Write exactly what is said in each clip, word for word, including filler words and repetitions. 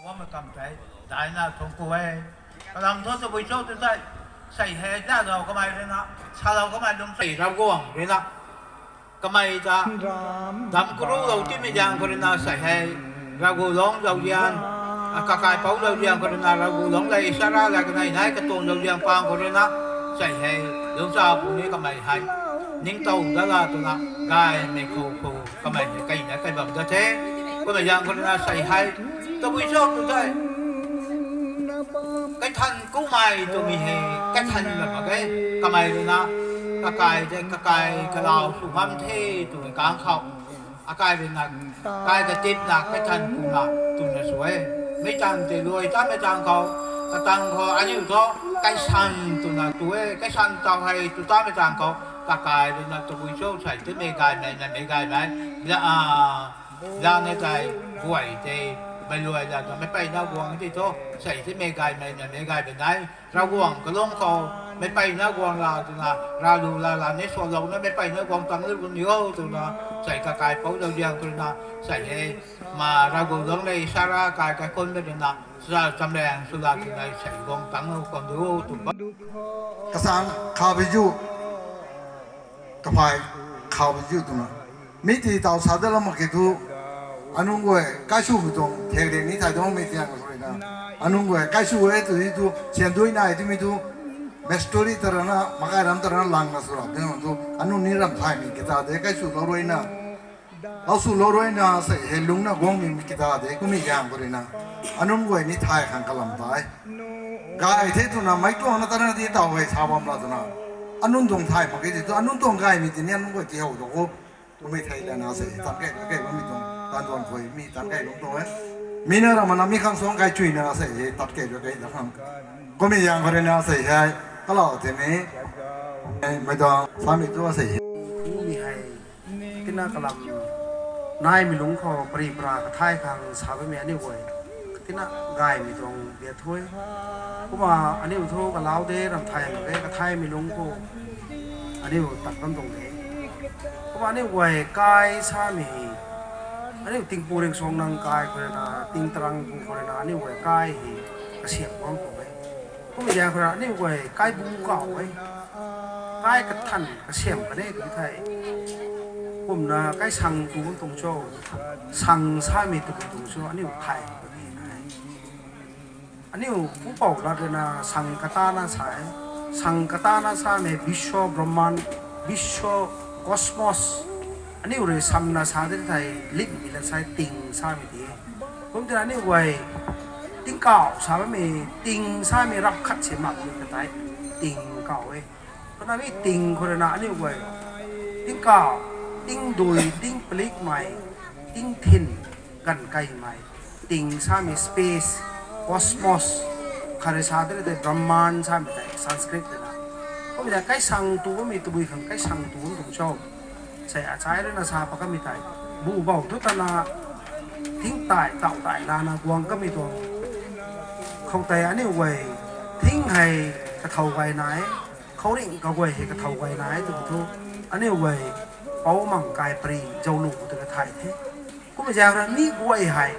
Bammei kam tei daina thuanc ku e. Kalam thu tabui cho tu tei, sei hei ta zau kamei rui na, salou kamei lung sei Ravguangc rui na, kamei ta dam karulou timei zaeng khou rui na sei hei, Ravguangc zauzian, a, kakaipouc zauzian khou rui na, Ravguangc le Isara la kanei nai katuang zauzian pang khou rui na, sei hei, lungccha puni kamei hei ningtow dat la twna, gaymei khou khou kamei hei kaina kai bam dat the. Kummei zaeng khou rui na sei hei, tabui cho tu tei, kaithan kumei twmei hei kaithan bam mak ge. Kamei rui na, kakai tei kakai kalau sw ngam the twmei kang khou, akai rui na, kai katipna kaithan kuna twna sw e. Meic tang tei luai tamei tang khou, katang khou aniu thu, kaisan twna tu e, kaisan taw hei tu tamei tang khou, kakai rui na tabui cho sei timei gaymei namei gaymei, la, a, la ne tei, guay tei, meic luai la ta meic peyna guang ti thu, sei timei gaymei namei gaymei nai, Ravguangc kalung khou, meic peyna guang la twna, ralu la la ni sualou na meic peyna guang tang lu bun yo twna, sei kakaipouc zauzian khou rui na, sei hei, ma Ravguangc le Isara kai kaikhunmei rui na, sa chamraeng sw la twna sei guang tang lu kan du tw ba. Kasang kha bi zu, kaphay kha bi zu twna. Mi ti taw sa dat la mak ke thu, anunc guay kaiswmei tuang thek riang ni thay tuang mei tiang khou rui na. Anunc guay kaisw e tw di thu, sian dui nai timei thu, mastery ta rana, makai ram ta rana langna sw rap ding thu, anunc ni ram thaymei kata de, kaiswlou rui na. Lau swlou rui na sei hei lungcna guangmei kata de, kummei zaeng khou rui na. Anunc guay ni thay khang kalam tei. Gay the twna meic tuang na ta rana di taw hei sa bam la twna. Anunc tuang thay mak ke ti thu, anunc tuang gaymei ti ni anunc guay ti how tu khou. Kummei thei lana sei, tan kei, kei bammei tuang, tan tuang khui, mi tan kei lung tuang e. Mi na ramana mi khang suang kai chuy na sei, tat kei rui kei da khang. Kummei zaeng khou rui na sei hei, kalau tei ni, e, mei tuang, samei tu sei hei. Kumei hei, tina kalam, naimei lungc khou pari para kathay khang sa bammei aniu guay. Tina gaymei tuang bia thu e. Kumna aniu thu kalau de ram thay mak ge, kathaymei lungc khou aniu tat bam tuang de. Kumna aniu guay kai samei, aniu tingpu ringcsuang nang kai khou rui na, ting tarang pu khou rui na, aniu guay kai hei kasiam bam tuang e. Kummei zaeng khou rui na aniu guay kaibu kau e. Kai kathan kasiam kan e tu thei. Kumna kai sang tu bam tuang cho, sang samei tu bam tuang cho, aniu thay mak ge nai. Aniu pupouc lat rui na sang katana sa e. Sang katana samei biswa Brahman, biswa cosmos. Aniu rui samna sa de thei, limhmei la sa e, ting samei ti e. Kum tina aniu guay, tingkauh sa bammei, ting samei rap khat si mak ni ka tei, tingkauh e. Kumna mi ting khou rui na aniu guay, tingkauh, tingdui, tingpalikmei, tingthin, ganv keymei, ting samei space, cosmos, khat rui sa de tei Brahman samei tei Sanskrit rui na. Kummei tei kai sang tu bammei tabui khang kai sang tu bam tuang cho. Sei achai rui na sa pat kamei tei, bu bou thu tana, thing tai, tau tai lana guang kamei tuang. Khoutei aniu guay, thing hei kathow gay nai, khouringh kaguay hei kathow gay nai tw thu, aniu guay, pou mang kai pari, zauc lu tw kathay the. Kummei zaeng rui na mi guay hei,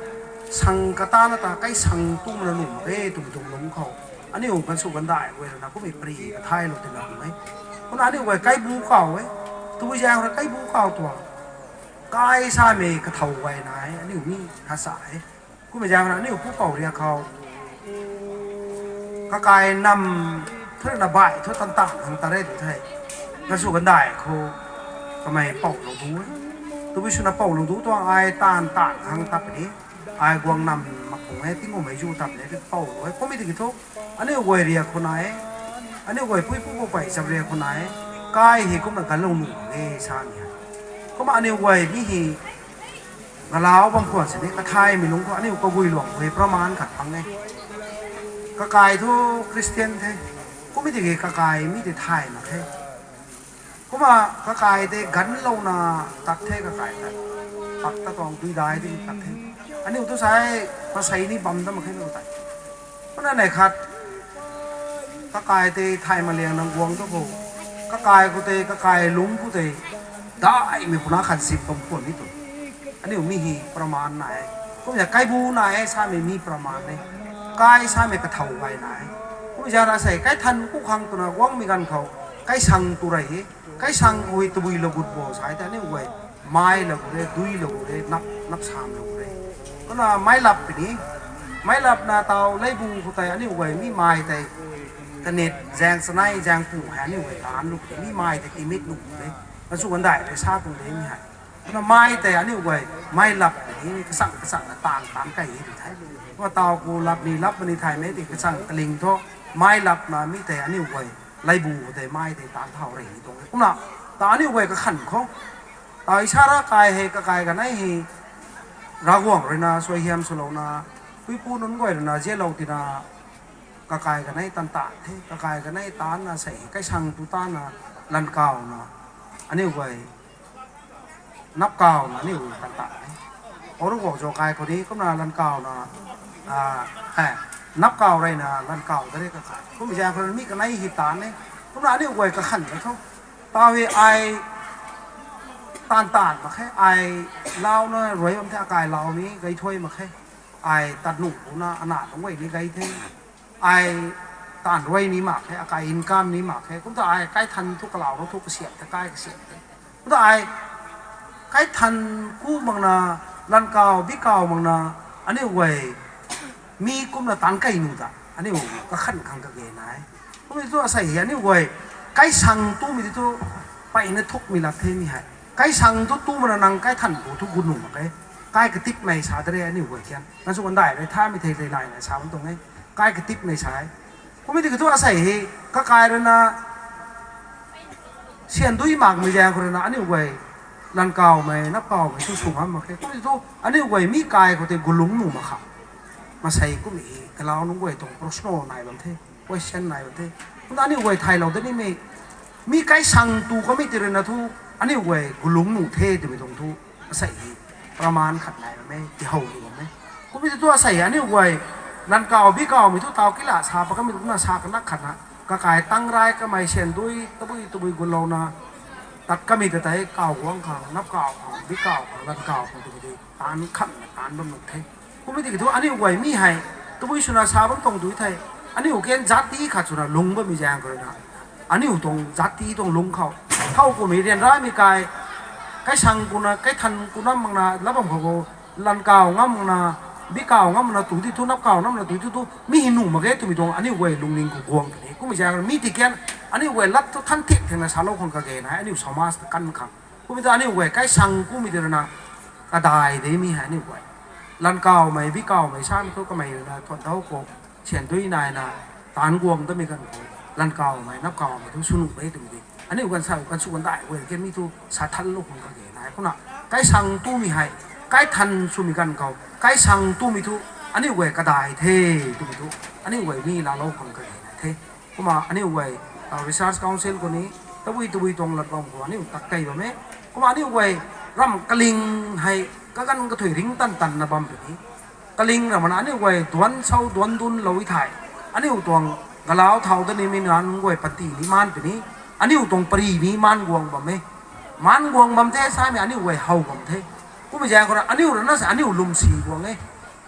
sang katana ta kai sang tumna nuh mak e twmei tuang lungc khou. Aniu ganv sw gandai guay rui na kummei pari kathaylou tina nuh e. Kumna aniu guay kaibu kau e. Tabui zaeng rui kaibu kau tuang. Kai samei kathow gay nai, aniu mi ha sa e. Kummei zaeng rui na aniu pupouc riak khou kakai nam thu rui na baih thu tan tan khang tat re tu thei. Ganv sw gandai khou kamei poulou tu e. Tabui swna poulou tu tuang ai tan tan khang tat puni. Ai guang nam mak khang e, tingkum hei zu tat puni, poulou e. Kummei tiki thu, aniu guay riak khou nai e, aniu guay pui pu pu pei chap riak khou nai e, kai hei kumna ganlou nuh e sa ni e. Kumna aniu guay mi hei, galau bam khwan sini, kathaymei lungc khou aniu kaguay luang khou hei praman khat phang e. Kakai thu Christian the, kummei tiki kakai mi tei thay mak khe. Kumna kakai tei ganlouna tat the, kakai ta, pak ta tuang duidai di tat the. Aniu tu sa e, pasei ni bam dat mak khe nu tei. Kumna neih khat, kakai tei thay maliangna guang tu khou, kakai khou tei, kakai lungc khou tei, daihmei puna khan sip bam khwan ni tu. Aniu mi hei praman nai e. Kumna kaibu nai e samei mi praman e. Kai samei kathow gay nai e. Kumna zara sei kaithan ku khang twna guangmei ganv khou, kaisang tu rey e. Kaisang khou hei tabui lou gut bo sa tei aniu guay mai lou gut re, dui lou gut re, nap, nap sam lou gut re. Kumna mai lap puni, mai lapna taw leibu khou tei aniu guay mi mai tei kanet zaeng chanei zaeng pu hei aniu guay taanc lou puni, mi mai tei timit lou gut re. Kachu kandai rui sa tuang de mi hei. Kumna mai tei aniu guay mai lap puni, kachang kachangna taanc taanc key e tu the. Kumna taw khou lap ni lap mani thaymei tei kachang kaling thu mai lapna mi tei aniu guay leibu khou tei mai tei taanc thau rey ni tuang e. Kumna ta aniu guay kakhan khou, ta isa ra kai hei kakai kanei hei Ravguangc ruina suaihiam swlouna, puipu nunc guay ruina zialou tina, kakai kanei tan taanc the, kakai kanei taancna sei kaisang tu taancna, lankawna aniu guay napkawna aniu tan taanc the. Oru guang zau kai khou ni kumna lankawna, napkaw reyna lankaw ta re kakai. Kummei zaeng khou mi kanei hei taanc e. Kumna aniu guay kakhan ta thu, taw hei ai taanc taanc mak khe, ai launa ruai bam the, akai lau ni gay thuy mak khe. Ai tat nuh khou na ana tuang guay ni gay the. Ai taanv ruai ni mak khe, akai income ni mak khe. Kumta ai kaithan thu kalau ru thu kasiam the, kai kasiam the. Kumta ai kaithan ku makna, lankaw bikaw makna, aniu guay mi kumna taanc key nuh ta aniu kakhan khang kage nai. Kummei thu asei hei aniu guay kaisang tumei ti thu peyna thukmei lak the mi hei. Kaisang thu tu makna nang kaithan khou thu gut nuh mak khe. Kai katipmei sa de re aniu guay kian. Kachu kandai rui thamei thei thei naina sa bam tuang e. Kai katipmei sa e. Kummei tiki thu asei hei kakai ruina syan dui makmei zaeng khou ruina aniu guay lankawmei, napkawmei thu sw ngam mak khe. Kummei thu aniu guay mi kai khou tei gulungc nuh mak kha. Masei kummei hei kalau nunc guay tuang prosno nai bam the, question nai bam the. Kumna aniu guay thaylou da nimei, mi kaisang tu kamei tei ruina thu aniu guay gulungc nuh the twmei tuang thu asei hei praman khat nai bam e, tihow ni bam e. Kummei thu asei aniu guay lankaw bikawmei thu taw kila sa pat kamei kumna sa kanak khatna, kakai tang rai kamei syan dui tabui tabui gulouna tat kamei ta tei kaw guang khang, napkaw khang, bikaw khang, lankaw khang twmei tei taanc khatna taanc bam nuh the. Kummei tiki thu aniu guay mi hei tabui swna sa bam tuang dui thei, aniu kan zat ti khat swna lungc bammei zaeng khou ruina aniu tuang zat ti tuang lungc khou thow kummei ryanramei kai, kaisang kuna, kaithan kuna makna lat bam khou khou, lankaw ngam makna, bikaw ngam makna tu ti thu, napkaw ngam makna tu ti thu mi hei nuh mak ge twmei tuang aniu guay lungning khou guang kani. Kummei zaeng mi ti kan aniu guay lat thu than thik thengna salou khang kage nai, aniu samaj ta kan khang. Kummei ta aniu guay kaisang kummei tei ruina kadai de mi hei aniu guay lankawmei, bikawmei samei thu kamei ruina thuan thau khou syan dui naina taanc guang tamei ganv khou lankawmei, napkawmei thu sw nuh de twmei tei aniu ganv sa, ganv sw kandai guay kan mi thu sa thanlou khang kage nai. Kumna kaisang tumei hei kaithan swmei ganv khou kaisang tumei thu aniu guay kadai the twmei thu aniu guay mi laalou khang kage nai the. Kumna aniu guay, taw Research Council khou ni tabui tabui tuang lat bam khou aniu tak key bam e. Kumna aniu guay ram kaling hei kaganv kathuic ringc tan tanna bam puni. Kaling ramna aniu guay duanc sau duanc dunc lou thei, aniu tuang galau thau da nimei nunc guay pati ni maan puni, aniu tuang pari ni maan guang bam e. Maan guang bam the samei aniu guay how bam the. Kummei zaeng khou ruina aniu ruina sa aniu lwmsi guang e.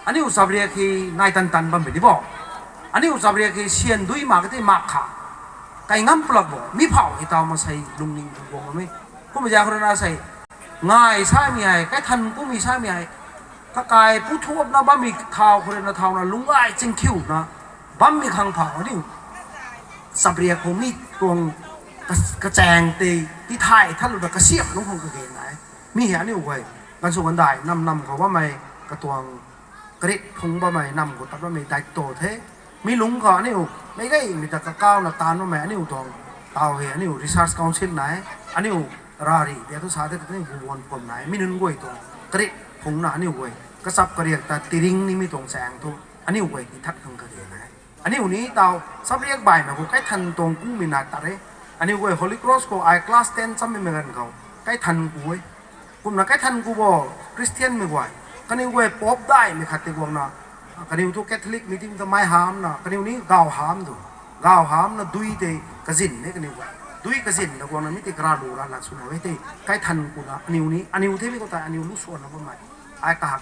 Aniu chapriak hei nai tan tan bam puni bo. Aniu chapriak hei syan dui mak ka tei mak kha, kai ngam pulak bo. Mi phau hei taw masei lungning khou guang bam e. Kummei zaeng khou ruina sei ngai samei hei, kaithan kummei samei hei, kakai pu thuapna bammei thau khou ruina thauna lungc gay chingkhiuna bammei khang phau aniu chapriak khou mi tuang ka, kachaeng tei tithay thaluda kasiamh lungc khang kage nai. Mi hei aniu guay ganv sw kandai nam nam khou bammei, katuang karit phungc bammei, nam khou tat bammei daito the. Mi lungc khou aniu meic gaymei ta kakawna taanc bammei aniu tuang, taw hei aniu Research Council nai, aniu rari tia thu sa the, aniu guan phuam nai, mi nunc guay tuang karit phungcna aniu guay kachap kariak ta tiring nimei tuang chaeng thu aniu guay tithat khang kage nai. Aniu ni taw chapriak baihmei khou kaithan tuang kummei na tat e. Aniu guay Holy Cross khou ai class ten chammei mei ganv khou kaithan ku e. Kumna kaithan ku bo, Christianmei guay. Kaniw guay Pope daihmei khat tei guangna, kaniw thu Catholic meeting ta mei hamna, kaniw ni gaw ham tu. Gaw hamna dui tei kazin e kaniw guay. Dui kazin ta guangna mi tei kara lu ra lat swna e tei. Kaithan kuna aniu ni, aniu themei khou tei aniu lu swanna bammei. Ai kahak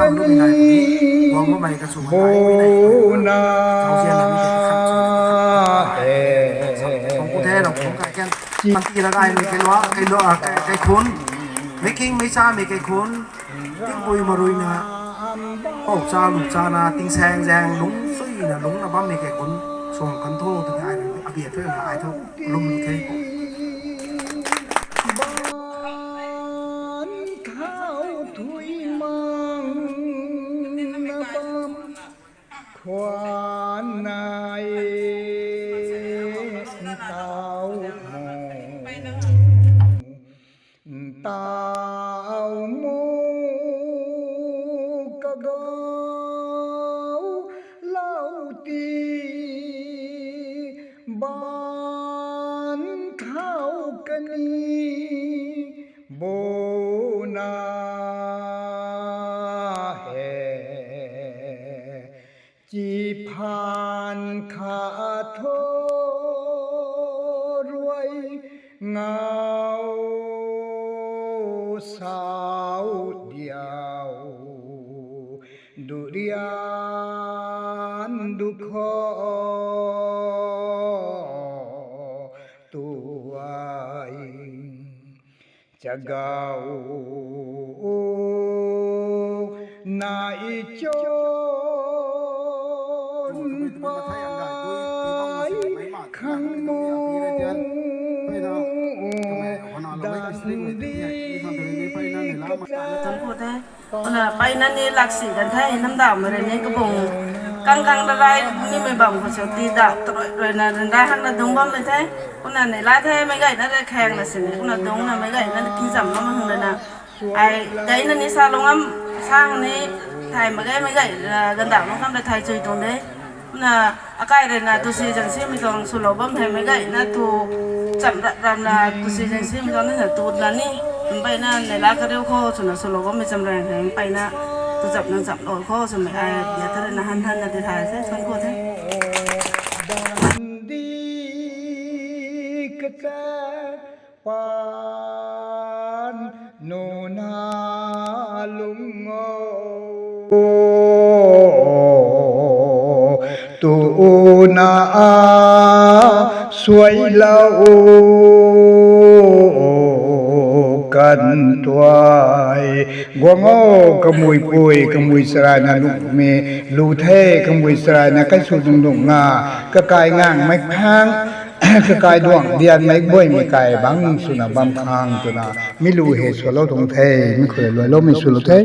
samei nai puni, guang bammei kachu mei ai puni, buna zauzian na mi tei kakhat chu, kakhat, kakhat, he, kakhat, kakhat, kung ku the, rau kung kai kan, chi, panty la gaymei kai lua, kai lua, kai, kaikhun, meic king meic chamei kaikhun, tingpui marui na, pou cha lu cha na, tingsaeng zaeng lungc suina lungcna bammei kaikhun, suang kan tho twna ai, abia thena ai thu, lum the. Baan thau thui mang na bam khwan nai tau mo. Ntau mu kagau lou ti baan thau kani buna he. Chi phaan kha tho ruai ngau sau diau, durian du kho tuai. Chagau nai chon pai khang mu dan di kata. Kumna mpeyna ni laksi kan the, namdauhmei rui ni kabung kang kang da rai nimei bam khou sw ti da tarui rui na ryanra hakna dungc bammei the. Kumna neihla the, meic gayna rui khaengna sini kumna dungcna meic gayna ni tingzam bammei hang rui na, ai gayna ni salou ngam sa hang ni thay mak ge, meic gay, ah, gandauh lung kham rui thay chui tuang de. Kumna akai rui na tusi zaeng simei tuang swlou bam the, meic gayna tu chamh rap ramna tusi zaeng simei tuang na tuna ni, mpeyna neihla kariu kho swna swlou bammei chamraeng the, mpeyna tu chamh nang chamhlou kho swmei ai bia ta rui na han han na ti thay the, thuan khou the. Di kata pan nuna lung o, tuna suailou kan tuai. Guang o, kamui pui, kamui charayna nuhmei lu the, kamui charayna kaisw dung dung na, kakai ngangmei khang, kakai duang dianmei guaymei kai bang swna bam khang twna, mi lu hei swlou tuang the, mi khou luailoumei swlou the.